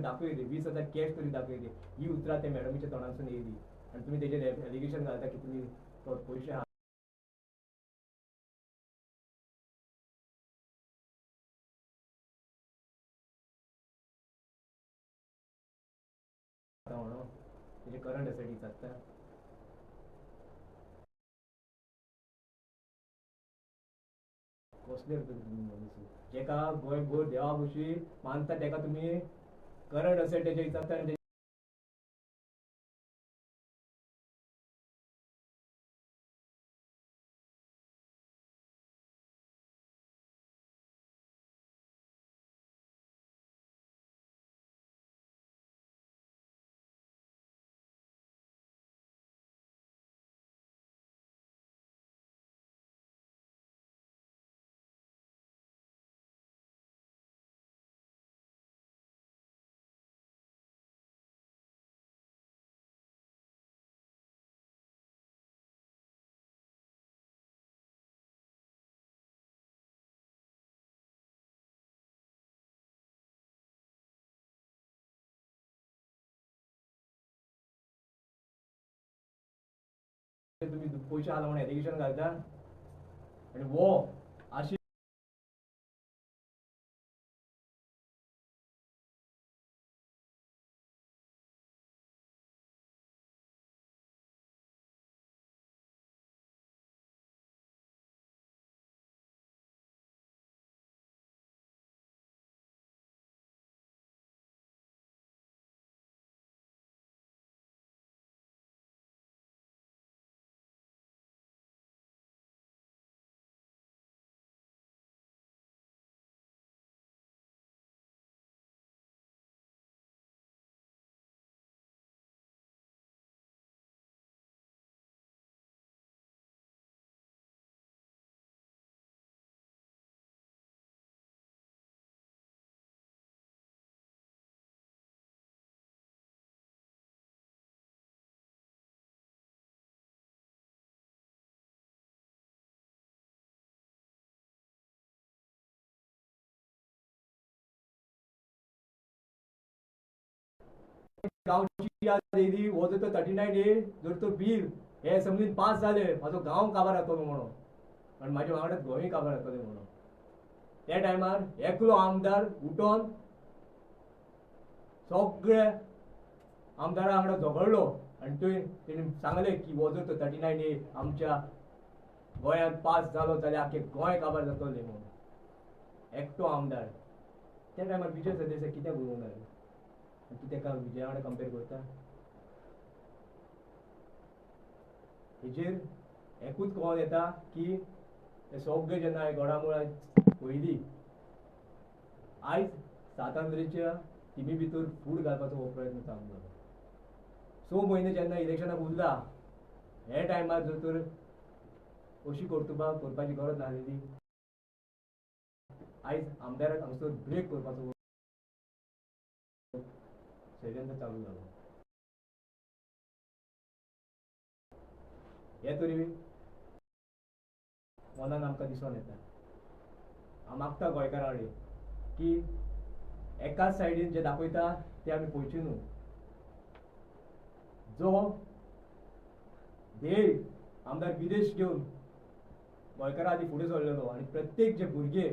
दाखयली, 20,000 कॅश तरी दाखयली. ही उतरां त्या मॅडमीच्या तोंडांतसून येयली आनी तुमी तेजेर एलिगेशन घालता की तुमी पयशे म्हणून तेजे करंट एसेट विचारता. कसले तुमी मनीस जेका गोंय गोर देवा भशी मानता तेका तुमी करंट एसेट तेजे विचारता आनी तुमी पयशे आसा म्हणून एलिगेशन घालता आनी वो आशी गांवची याद येयली. हो जर तो 39A जर तो बील हे असेंब्लीन पास जाले म्हाजो गांव काबार जातलो म्हणून आनी म्हाज्या वांगडा गोंय काबार जातलें म्हणून. त्या टायमार एकलो आमदार उठोन सगळे आमदारा वांगडा झगडलो आनी थंय तेणी सांगलें की हो जर तो 39A आमच्या गोंयांत पास जालो जाल्यार आख्खें गोंय काबार जातलें म्हणून. एकटो आमदार त्या टायमार विजय सरदेसाय कित्याक उलोवंक लागलो? तूं तेका विजया वांगडा कंपेर करता? हेजेर एकूच कळोन येता की हे सगळे जेन्ना हांवें गोडामुळां पयली आयज सात आंद्रेच्या टिमी भितर फूट घालपाचो हो प्रयत्न चालू जालो. 6 म्हयने जेन्ना इलेक्शनाक उरला हे टायमार जर तर अशी कर्तुबां करपाची गरज नासलेली. आयज आमदाराक हांगसर ब्रेक करपाचो षडयंत्र चालू जालो. हे तरी मनान आमकां दिसून येता. हांव मागता गोंयकारां कडेन की एकाच सायडीन जे दाखयता ते आमी पळोवचे न्हू. जो ध्येय आमदार विदेश घेवन गोंयकारां खातीर फुडें सरलेलो आनी प्रत्येक जे भुरगे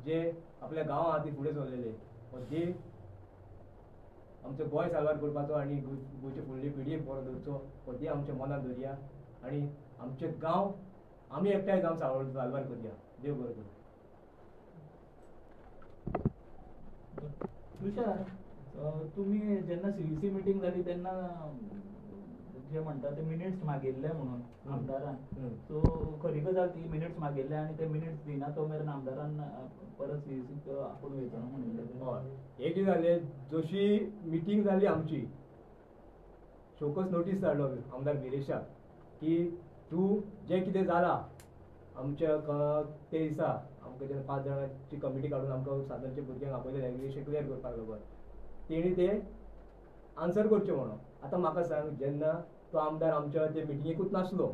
जे आपल्या गांवा खातीर फुडें सरलेले हो ध्येय आमचो गोंय साल्वार करपाचो आनी गोंयचे फुडले पिळगेक बरो दवरचो हो ध्येय आमच्या मनान दवरया आनी आमचे गांव आमी एकठांय जावन साल्वार करया. देव बरो करूं. तुषार, तुमी जेन्ना CEC meeting जाली तेन्ना जे म्हणटा ते मिनिट्स मागिल्ले म्हणून आमदारान, सो खरी गजाल ती मिनिट्स मागिल्ले आनी ते मिनिट्स दिना तो मेरेन आमदारान परत CEC आपूण वयचो ना म्हणिल्लें. हय, एक कितें जालें, जशी मिटींग जाली आमची शोकस नोटीस धाडलो आमदार विरेशाक की तूं जें कितें जालां आमच्या ते दिसा आमकां जेन्ना 5 जाणांची कमिटी काडून आमकां 7 जाणांच्या भुरग्यांक आपयलें एलिगेशन क्लियर करपाक लागून तेणी ते आन्सर करचें म्हणून. आतां म्हाका सांग, जेन्ना तो आमदार आमच्या ते मिटिंगेकूच नासलो,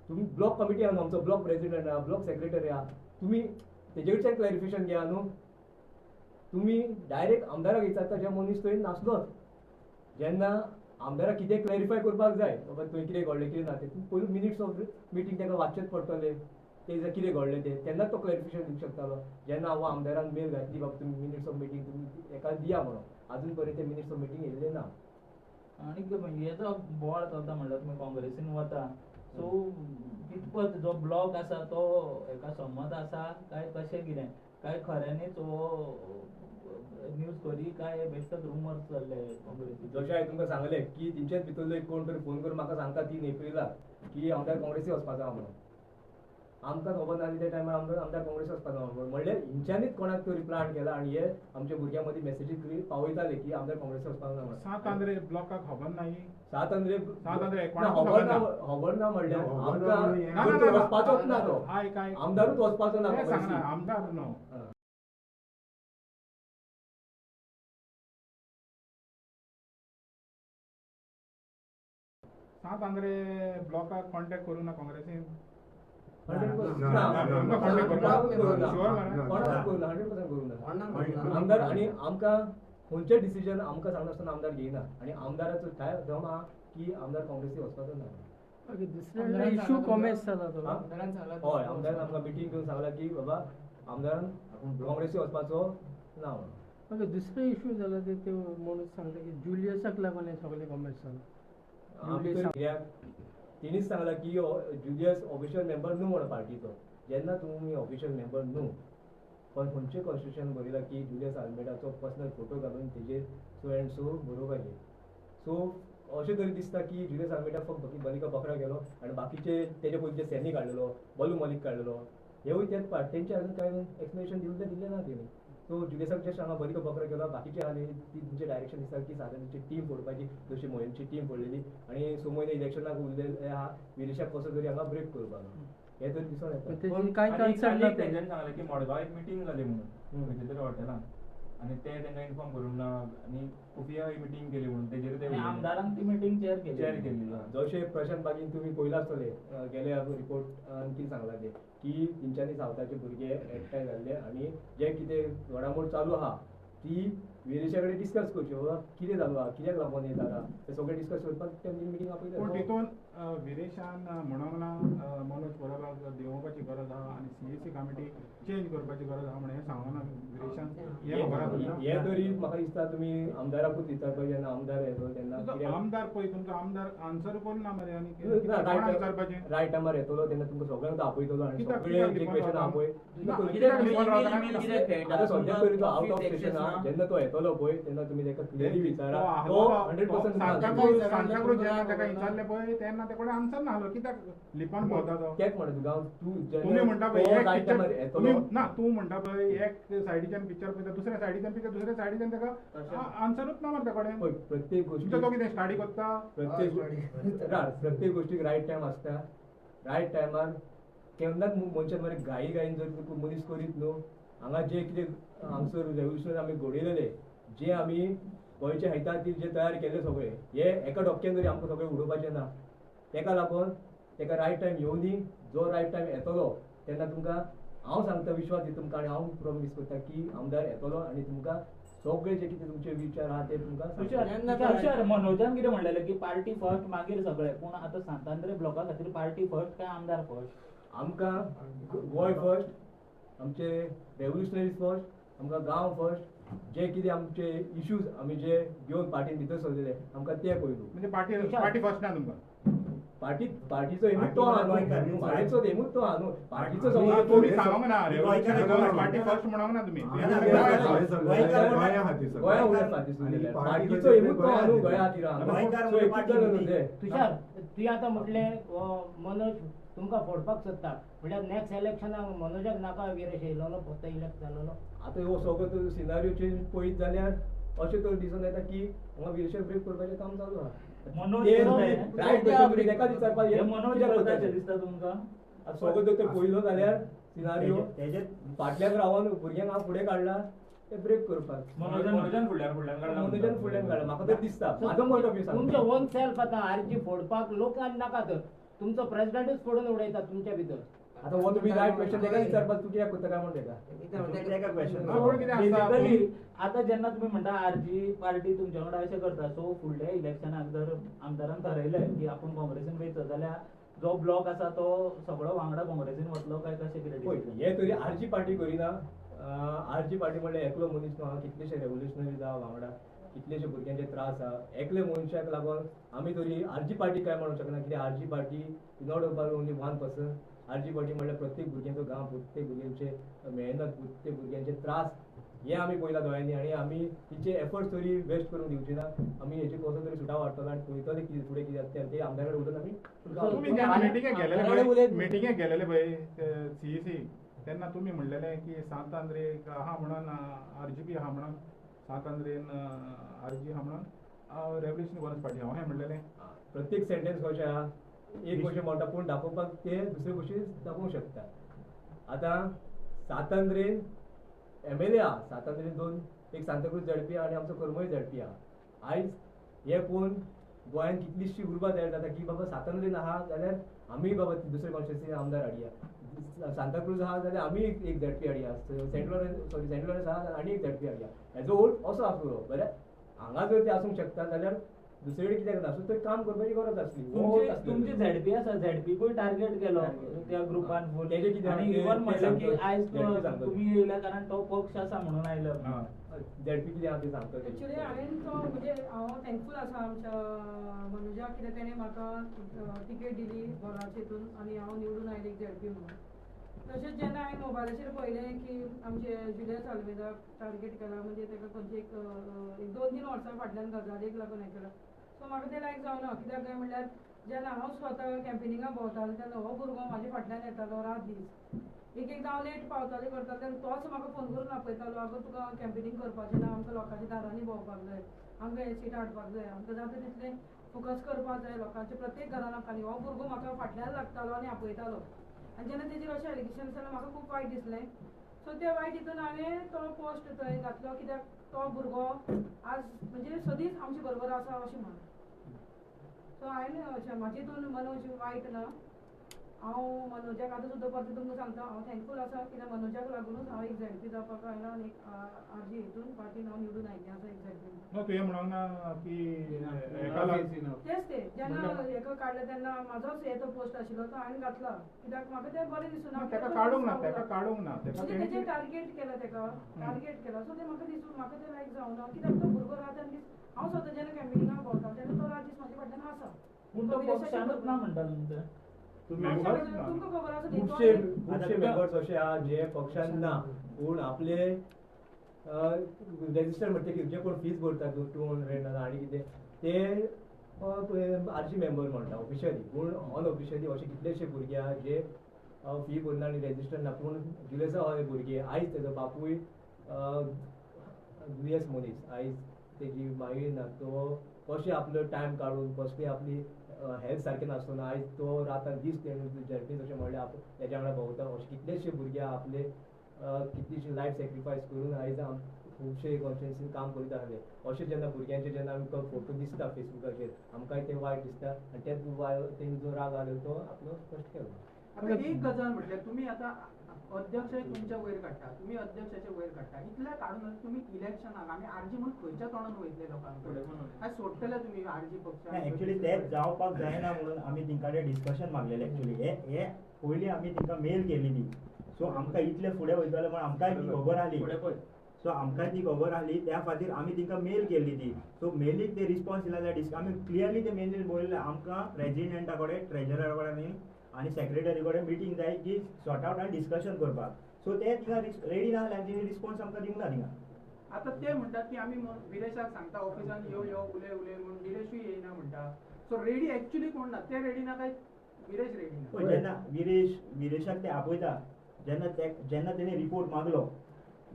तुमी ब्लॉक कमिटी आहा न्हू, आमचो ब्लॉक प्रेसिडेंट आहा, ब्लॉक सेक्रेटरी आहा, तुमी तेजे कडच्यान क्लॅरिफिकेशन घेया न्हू. तुमी डायरेक्ट आमदाराक विचारता जे मनीस थंय नासलोच. जेन्ना आमदाराक कितें क्लॅरिफाय करपाक जाय बाबा थंय कितें घडलें कितें ना तें पयलू मिनिट्स ऑफ मिटींग ताका वाचचेंच पडटलें, ते कितें घडलें तें तेन्नाच तो क्लॅरिफिकेशन दिवंक शकतालो. जेन्ना हांव आमदारान मेल घातली बाबा तुमी मिनिट्स ऑफ मिटींग तुमी एका दिया म्हणून, आजून पर्यंत ते मिनिट्स ऑफ मिटींग येयल्ले ना. आनी हे जो बोवाळ चलता म्हणल्यार तुमी काँग्रेसीन वता, सो कितपत जो ब्लॉक आसा तो हेका संमत आसा काय कशें कितें, काय खऱ्यांनीच हो न्यूज खरी काय बेश्टोच रुमर्स चल्ले काँग्रेसीन? जशें हांवें तुमकां सांगलें की तेंच्याच भितरलो एक कोण तरी फोन करून म्हाका सांगता 3 एप्रिलाक की आमदार काँग्रेसी वचपाचो आहा म्हणून. आमकां खबर नासली त्या टायमार आमदार काँग्रेस वचपाचो म्हणून, म्हणल्यार हेंच्यांनीच कोणाक तरी प्लान केला आनी हे आमच्या भुरग्यां मदीं मेसेजीस पावयताले की आमदार काँग्रेस वचपाक ना म्हणून. सांत आंद्रे ब्लॉकाक खबर ना, सांत आंद्रे खबर ना, खबर ना म्हणल्यार आमकां वचपाचोच ना तो आमदारूच वचपाचो ना, आमदार न्हू. सांत आंद्रे ब्लॉकाक कॉन्टेक्ट करूं ना काँग्रेसीन? 100% आमदार आनी आमकां खंयचें डिसिजन आमकां सांगनासतना आमदार घेयना आनी आमदाराचो काय दम आहा की आमदार काँग्रेसी वचपाचो ना. इशू कॉमेस जाला तो. हय, आमदारान आमकां मिटींग घेवन सांगला की बाबा आमदारान काँग्रेसी वचपाचो ना म्हणून. दुसरो इशू जाला ते म्हणून सांगता की जुलियसाक लागून हें सगळें कॉमेस जाला. तेणीच सांगला की जुलियस ऑफिशियल मेंबर न्हू म्हणून पार्टीचो. जेन्ना तुमी ऑफिशियल मेंबर न्हू, पण खंयचें कॉन्स्टिट्यूशन बरयलां की जुलियस आल्मेडाचो पर्सनल फोटो घालून तेजेर सो एंड सो बरोवपाचें. सो अशें तरी दिसता की जुलियस आल्मेडा फक्त बलिका बकरा गेलो आनी बाकीचे तेजे पयलीं जे सैनी काडलेलो, बलू मलिक काडलेलो, हेवूय तेच पार्ट तेंचे अजून कांय एक्सप्लेनेशन दिलें दिलें ना तेणी. सो जुलियसाक जस्ट हांगा बलिका बकरा केलो, बाकीचे आनी ती तुमचें डायरेक्शन दिसता की सादारण तुमची टीम फोडपाची, जशी मोहिमची टीम फोडलेली आनी स म्हयने इलेक्शनाक उरलेले आहा, विरेशाक कसो तरी हांगा ब्रेक करपाक हें तरी दिसून येता. कांय कन्सर्न ना. तेंच्यांनी सांगलें की मडगांव एक मिटींग जाली म्हणून खंयच्या तरी हॉटेलान आनी ते तेंकां इन्फॉर्म करूंक ना आनी खुफिया मिटींग केली म्हणून तेजेर ते आमदारान ती मिटींग चेअर केली. जशें प्रशांत बागीन तुमी पळयलां आसतलें गेले रिपोर्ट कितें सांगलां तें की तेंच्यांनी सावथाचे भुरगे एकठांय जाल्ले आनी जे कितें घडामोड चालू आहा ती विरेशा कडेन डिस्कस करच्यो, बाबा कितें चालू आहा, कित्याक लागून हें जाला तें सगळें डिस्कस करपाक ते मिटींग आपयता. पूण तितून विरेशान म्हणूंक ना मनोज परबाक देंवोवपाची गरज आहा आनी सीएसी कमिटी चेंज करपाची गरज आहा म्हणून हें सांगूंक ना विरेशान. हें तरी म्हाका दिसता तुमी आमदाराकूच विचारपाक जेन्ना आमदार येतलो तेन्ना. आमदार पळय तुमचो आमदार आन्सर करूं ना मरे, आनी विचारपाचें रायट टायमार येतलो तेन्ना तुमकां सगळ्यांक आपयतलो आनी सगळे जे क्वेश्चन आपय. आतां सद्याक तरी तो आवट ऑफ स्टेशन आहा, जेन्ना तो येतलो पळय तेन्ना तुमी ताका क्लियरली विचारा, तो 100% सांताक्रूज जेन्ना ताका विचारलें पळय तेन्ना ते कडेन आन्सर नासलो, कित्याक लिपोवन भोंवता तो. तेंच म्हणटा तुका हांव, तूं तुमी म्हणटा पळय ना तूं म्हणटा पळय एक सायडीच्यान पिक्चर पळयता, दुसऱ्या सायडीच्यान पिक्चर, दुसऱ्या सायडीच्यान ताका आन्सरूच ना मरे त्या कडेन. प्रत्येक गोष्टी तो कितें स्टाडी करता, प्रत्येक गोष्टीक रायट टायम आसता. रायट टायमार केन्नाच मनशान मरे घाई घाईन जर मनीस करीत न्हू. हांगा जे कितें हांगसर रेवोल्युशन आमी घडयलेले, जे आमी गोंयच्या हिता खातीर जे तयार केल्ले सगळे, हे एका डोक्यान तरी आमकां सगळें उडोवपाचें ना. तेका लागून तेका रायट टायम येवनी, जो रायट टायम येतलो तेन्ना तुमकां हांव सांगता, विश्वास दिता तुमकां आनी हांव प्रोमीस करता की आमदार येतलो आनी तुमकां सगळे जे कितें तुमचे विचार आहा ते तुमकां. मनोजान कितें म्हणलेलें की पार्टी फर्स्ट मागीर सगळें, पूण आतां सांत आंद्रे ब्लॉका खातीर पार्टी फर्स्ट काय आमदार फर्स्ट? आमकां गोंय फर्स्ट, आमचे रेवोल्युशनरीज फर्स्ट, आमकां गांव फर्स्ट, जे कितें आमचे इश्यूज आमी जे घेवन पार्टीन भितर सरलेले आमकां ते पयलू. म्हणजे पार्टी फर्स्ट ना तुमकां? पार्टी पार्टीचो एमूच तो आहा न्हू, पार्टीचो एमूच तो आहा न्हू, पार्टीचो तुमी सांगूंक ना पार्टी फर्स्ट म्हणूंक ना तुमी. गोंया खातीर पार्टीचो एमूच तो आहा न्हू, गोंया खातीर आहा. तुषार, तुवें आतां म्हटलें मनोज तुमकां फोडपाक सोदता, म्हणल्यार नेक्स्ट इलेक्शनाक मनोजाक नाका विरेश येयलोलो फक्त इलेक्ट जालोलो. आतां हो सगळो सिनारियो चेंज पळयत जाल्यार अशें तर दिसून येता की हांगा विरेशाक ब्रेक करपाचें काम चालू आहा. सगळो जर पयलो जाल्यार सिनारियो फाटल्यान रावन भुरग्यांक हांव फुडें काडला ते ब्रेक करपाक, मनोजान फुडल्यान फुडल्यान काडला म्हाका तर दिसता. म्हाजो पॉयंट ऑफ व्यू तुमचो ओन सेल्फ आतां आरजी फोडपाक लोकांक नाका, तर तुमचो प्रेसिडेंटूच फोडून उडयता तुमच्या भितर. आतां हो तुमी रायट क्वेश्चन तेका विचारपाक, तूं कित्याक करता काय म्हण तेका. बेसिकली आतां जेन्ना तुमी म्हणटा आरजी पार्टी तुमच्या वांगडा अशें करता, सो फुडल्या इलेक्शनाक जर आमदारान थारायलें की आपूण काँग्रेसीन वयचो जाल्यार जो ब्लॉक आसा तो सगळो वांगडा काँग्रेसीन वतलो काय कशें कितें? हे तरी आरजी पार्टी करिना. आरजी पार्टी म्हणल्यार एकलो मनीस न्हू, कितलेशे रेव्होल्युशनरी आहा वांगडा, कितलेशे भुरग्यांचे त्रास आहा. एकले मनशाक लागून आमी तरी आरजी पार्टी काय म्हणूंक शकना, कित्याक RG party not about only one person. RG party म्हणल्यार प्रत्येक भुरग्यांचो गांव, प्रत्येक भुरग्यांचे मेहनत, प्रत्येक भुरग्यांचे त्रास हे आमी पळयला दोळ्यांनी आनी आमी तिचे एफर्ट्स तरी वेस्ट करूंक दिवचे ना. आमी हेजे कसो तरी सुटाव हाडटलो आनी पळयतले कितें फुडें कितें जाता तें आमदारा कडेन उलोवन आमी. तुमी मिटिंगेक गेलेले पळय सीईसी, तेन्ना तुमी म्हणलेले की सांत आंद्रेक आहा म्हणून आरजीपी आहा म्हणून, सांत आंद्रेन आरजी आहा म्हणून रेव्होल्युशन कॉंग्रेस पार्टी आहा, हें म्हणलेलें. प्रत्येक सेंटेन्स कशें आहा, एक गोश्ट म्हणटा पूण दाखोवपाक ते दुसरे गोश्टी दाखोवंक शकता. आतां सांत आंद्रेन एम एल ए आहा, सांत आंद्रेन दोन, एक सांताक्रूज झेडपी आहा आनी आमचो करमळी झेडपी आहा. आयज हे पळोवन गोंयांत कितलीशी उर्बा तयार जाता की बाबा सांत आंद्रेन आहा जाल्यार आमी बाबा दुसरे कॉन्स्टिट्युएन्सी आमदार हाडया, सांताक्रूज आहा जाल्यार आमी एक झेडपी हाडया, Saint Lawrence sorry Saint Lawrence आहा जाल्यार आनी एक झेडपी हाडया. हेजो वोट असो आसलो बरें, हांगा जर ते आसूंक शकता जाल्यार दुसरे कडेन कित्याक ना, सो थंय काम करपाची गरज आसली. तुमची झेडपी आसा, झेडपीकूय टार्गेट केलो त्या ग्रुपान फूल. तेजें कितें आनी इवन म्हणलें की आयज तुमी येयल्या कारण तो पक्ष आसा म्हणून आयलो. झेडपी कितें आहा तें सांगता. एक्चुअली हांवें तो म्हणजे हांव थँकफूल आसा आमच्या मनोजाक, कित्याक तेणें म्हाका टिकेट दिली बोराच्या हितून आनी हांव निवडून आयलें झेडपी म्हणून. तशेंच जेन्ना हांवें मोबायलाचेर पळयलें की आमचे जुलियस आल्मेदाक टार्गेट केला, म्हणजे ताका खंयचे एक 2-3 वर्सां फाटल्यान गजालीक लागून हें केलां, सो म्हाका तें लायक जावना. कित्याक काय म्हणल्यार जेन्ना हांव स्वता कॅम्पेनिंगाक भोंवतालें तेन्ना हो भुरगो म्हाज्या फाटल्यान येतालो रात दीस, एक एकदां हांव लेट पावतालें करतालें तेन्ना तोच म्हाका फोन करून आपयतालो, आगो तुका कॅम्पेनींग करपाचें ना, आमकां लोकांच्या दारांनी भोंवपाक जाय, आमकां हें सीट हाडपाक जाय, आमकां जाता तितलें फोकस करपाक जाय लोकांच्या प्रत्येक घरान आमकां. आनी हो भुरगो म्हाका फाटल्यान लागतालो आनी आपयतालो. आनी जेन्ना तेजेर अशें एलिगेशन जालें म्हाका खूब वायट दिसलें. सो त्या वायट हितून हांवें तो पोस्ट थंय घातलो, कित्याक तो भुरगो आज म्हणजे सदींच आमचे बरोबर आसा अशें म्हणून. सो हांवें अशें म्हाजे हितून मनोज वायट ना, हांव मनोजाक आतां सुद्दां परतें तुमकां सांगता, हांव थँकफूल आसा कित्याक मनोजाक लागुनूच हांव एक झेडपी जावपाक आयलां आनी एक आरजी हितून पार्टीन हांव निवडून आयिल्लें आसा एक झेडपी. ना तुवें म्हणूंक ना की तेच ते जेन्ना हेका काडलें तेन्ना म्हाजोच हे तो पोस्ट आशिल्लो तो हांवें घातला, कित्याक म्हाका तें बरें दिसूना. तेका काडूंक ना, तेका काडूंक ना, म्हणजे तेजेर टार्गेट केला, तेका टार्गेट केला. सो तें म्हाका दिसूं, म्हाका तें लायक जावना, कित्याक तो भुरगो रात आनी दीस, हांव स्वता जेन्ना कॅम्पेनिंगाक भोंवता तेन्ना तो रात दीस म्हाज्या फाटल्यान आसा. पूण तो पक्षानूच ना म्हणटा तुमचें. तुमकां खबर आसा खुबशे खुबशे मेंबर्स अशे आहा जे पक्षान ना, पूण आपले रेजिस्टर म्हणटकीर जे कोण फीज भरता 200 ना आनी कितें ते आरजी मेंबर म्हणटा ऑफिशियली, पूण अनऑफिशियली अशे कितलेशे भुरगे आहा जे फी भरना आनी रेजिस्टर ना. पूण जुलियसा हे भुरगे आयज तेजो बापूय दुयेंस मनीस, आयज तेजी मायूय ना, तो कशें आपलो टायम काडून कसली आपली हेल्थ सारकें नासतना आयज तो रातान दीस तेणें झेडपी अशें म्हणलें आपूण तेज्या वांगडा भोंवता. अशे कितलेशे भुरगे आपले कितलीशी लायफ सॅक्रिफायस करून आयज खुबशे कॉन्स्टिट्युएन्सीन काम करीत आसले. अशें जेन्ना भुरग्यांचे जेन्ना आमकां फोटो दिसता फेसबुकाचेर आमकांय तें वायट दिसता आनी तेच तेंचो जो राग आलो तो आपलो स्पश्ट केलो. आतां एक गजाल म्हटल्यार तुमी आतां अध्यक्ष तुमच्या वयर काडटा, तुमी अध्यक्षाचे वयर काडटा, इतलें काडून तुमी इलेक्शनाक आमी आरजी म्हणून खंयच्या तोंडान वयतले लोकांकडेन, काय सोडटले तुमी आरजी पक्ष? एक्चुअली तेच जावपाक जायना म्हणून आमी तेंकां कडेन डिस्कशन मागलेलें. एक्चुअली हे पयलीं आमी तेंकां मेल केलेली, सो आमकां इतले फुडें वयतले म्हण आमकांय ती खबर आसली, सो आमकांय ती खबर आसली, त्या खातीर आमी तेंकां मेल केल्ली ती. सो मेलीक ते रिस्पॉन्स दिला जाल्यार आमी क्लियरली ते मेलीन बरयलें आमकां प्रेजिडेंटा कडेन, ट्रेजरा कडेन आनी सेक्रेटरी कडेन मिटींग जाय की सॉर्ट आवट आनी डिस्कशन करपाक. सो ते थिंगा रेडी नासले आनी तेणी रिस्पॉन्स आमकां दिवंक ना थिंगा. आतां ते म्हणटात की आमी विरेशाक सांगता ऑफिसान यो यो उलय उलय म्हूण, विरेशूय येयना म्हणटा. सो रेडी एक्चुअली कोण ना, ते रेडी ना काय विरेश रेडी ना? जेन्ना विरेशाक ते आपयता जेन्ना तेणी रिपोर्ट मागलो,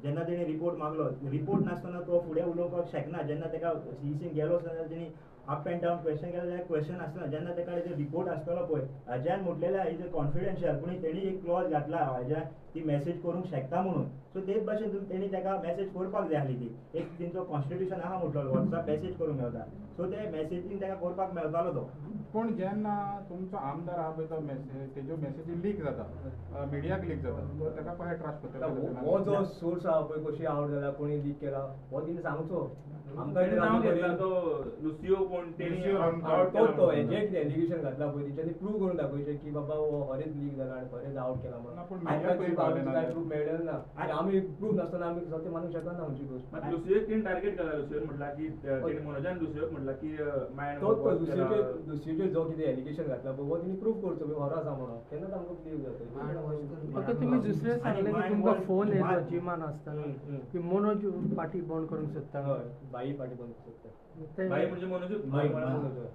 जेन्ना तेणी रिपोर्ट मागलो, रिपोर्ट नासतना तो फुडें उलोवपाक शकना. जेन्ना ताका सीईसीन गेलो आसतना तेणी अप एंड डावन क्वेश्चन केलें जाल्यार क्वेश्चन आसना. जेन्ना तेका कडेन रिपोर्ट आसतलो पळय, अजयान म्हटलेलें is confidential, पूण तेणी एक क्लॉज घातला अजयान ती मॅसेज करूंक शकता म्हणून. सो तेच भाशेन तेणी ताका मॅसेज करपाक जाय आसली. ती एक तेंचो कॉन्स्टिट्युशन आहा म्हटलो वॉट्सएप मॅसेज करूंक मेळटा, सो ते मॅसेजींग ताका करपाक मेळटालो तो. पूण जेन्ना तुमचो आमदार आहा पळय तो मॅसेज, तेज्यो मॅसेजी लीक जाता, मिडियाक लीक जाता, सो ताका कशें ट्रस्ट करतले? हो जो सोर्स आहा पळय कशी आवट जाला, कोणी लीक केला हो तिणें सांगचो. आमकां तो लुसियो कोण तो हेजें कितें एलिगेशन घातला पळय तेंच्यांनी प्रूव करून दाखयचें की बाबा हो खरेंच लीक जाला आनी खरेंच आवट केला म्हणून. कांय प्रूफ मेळ्ळें ना आनी आमी प्रूफ नासतना आमी सत्य मानूंक शकना खंयची गोश्ट. लुसियोक तेणें टार्गेट केला. लुसियोन म्हटलां की मनोजान लुसियोक म्हटलां की तो लुसियोचेर जो कितें एलिगेशन घातला पळय हो तेणी प्रूफ करचो खरो आसा म्हणून, तेन्नाच आमकां क्लियर जातलें. ओके, तुमी दुसरें सांगलें की तुमकां फोन येयलो जिमान आसतना की मनोज पार्टी बंद करूंक सोदता. हय, बाई पार्टी बंद करूंक सोदता. बाई म्हणजे मनोजूच?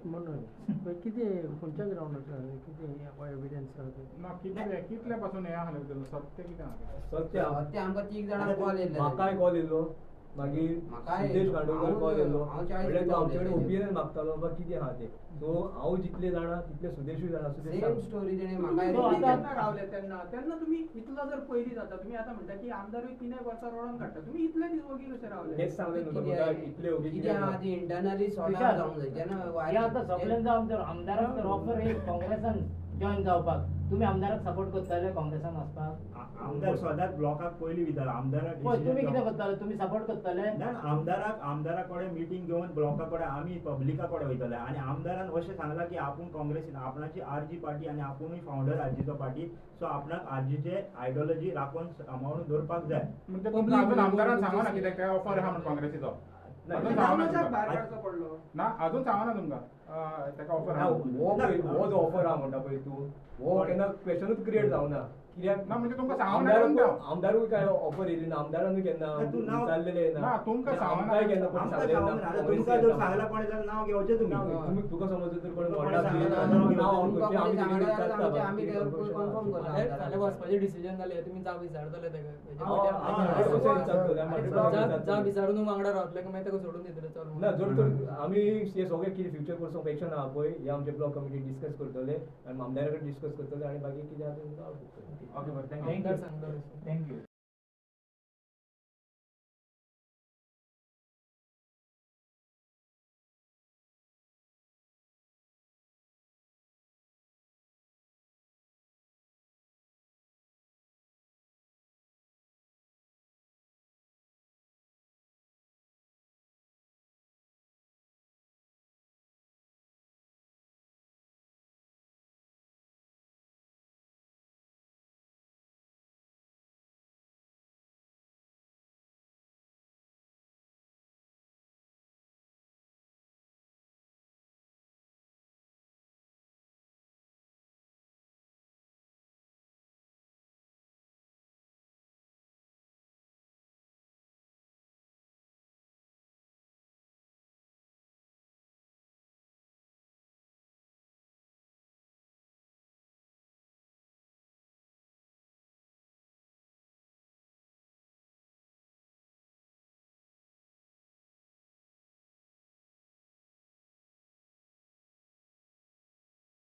मनोज कितें खंयच्या ग्रावंडार कितें एविडन्स आसा? ना, कितले पासून हें आसलें सत्य कितें आसा? सत्य आमकां 3 जाणांक कॉल येयल्लो. म्हाकाय कॉल येयलो, मागीर सिद्धेश खांडोळकर कॉल येयलो. म्हणल्यार तो आमचे कडेन ओपिनियन मागतालो बाबा कितें आहा तें. सो हांव जितले जाणा तितले सुदेशूय जाणा. सेम स्टोरी तेणें म्हाकाय केन्ना रावले तेन्ना तेन्ना तुमी इतलो जर पयलीं जाता, तुमी आतां म्हणटा की आमदारूय 3 वर्सां रडोन काडटा, तुमी इतले दीस ओगी कशे रावले? हेच सांगलें न्हू तुमकां, इतले ओगी कितें आहा ती इंटरनली सॉर्ट आवट जावंक जाय. जेन्ना आतां सगळ्यान जावन तर आमदाराक तर ऑफर एक काँग्रेसान जॉयन जावपाक, तुमी आमदाराक सपोर्ट करताले काँग्रेसान वचपाक? आमदार सदांच ब्लॉकाक पयलीं वयतालो. आमदाराक तुमी कितें करताले? तुमी सपोर्ट करताले? ना, आमदाराक आमदारा कडेन मिटींग घेवन ब्लॉका कडेन आमी पब्लिका कडेन वयताले आनी आमदारान अशें सांगलां की आपूण काँग्रेसीन, आपणाची आरजी पार्टी आनी आपुणूय फावंडर आरजीचो पार्टी, सो आपणाक आरजीचे आयडियोलॉजी राखून सांबाळून दवरपाक जाय. म्हणजे तुमकां अजून आमदारान सांगना कितें काय ऑफर आहा म्हण काँग्रेसीचो? ना, अजून सांगना तुमकां ताका ऑफर आहा. हो जो ऑफर आहा म्हणटा पळय तूं, हो केन्ना क्वेश्चनूच क्रिएट जावना. कित्याक ना म्हणजे तुमकां सांगना, आमदारूय काय ऑफर येयली ना, आमदारानूय केन्ना विचारलेलें ना. तुमकां सांगना केन्ना कोण सांगलें ना. तुमकां जर सांगलां कोणें जाल्यार नांव घेवचें तुमी. तुमी तुका समज जर कोणें फाल्यां वचपाचें डिसिजन जालें, तुमी जाप विचारतले ताका? जाप विचारून वांगडा रावतले काय मागीर ताका सोडून दितले? चल ना, जर तर आमी हे सगळे कितें फ्युचर कोर्स ऑफ एक्शन आहा पळय, हे आमचे ब्लॉक कमिटी डिस्कस करतले आनी आमदारा कडेन डिस्कस करतले आनी बाकी कितें आहा तें. ओके, बरें, thank you. Thank you.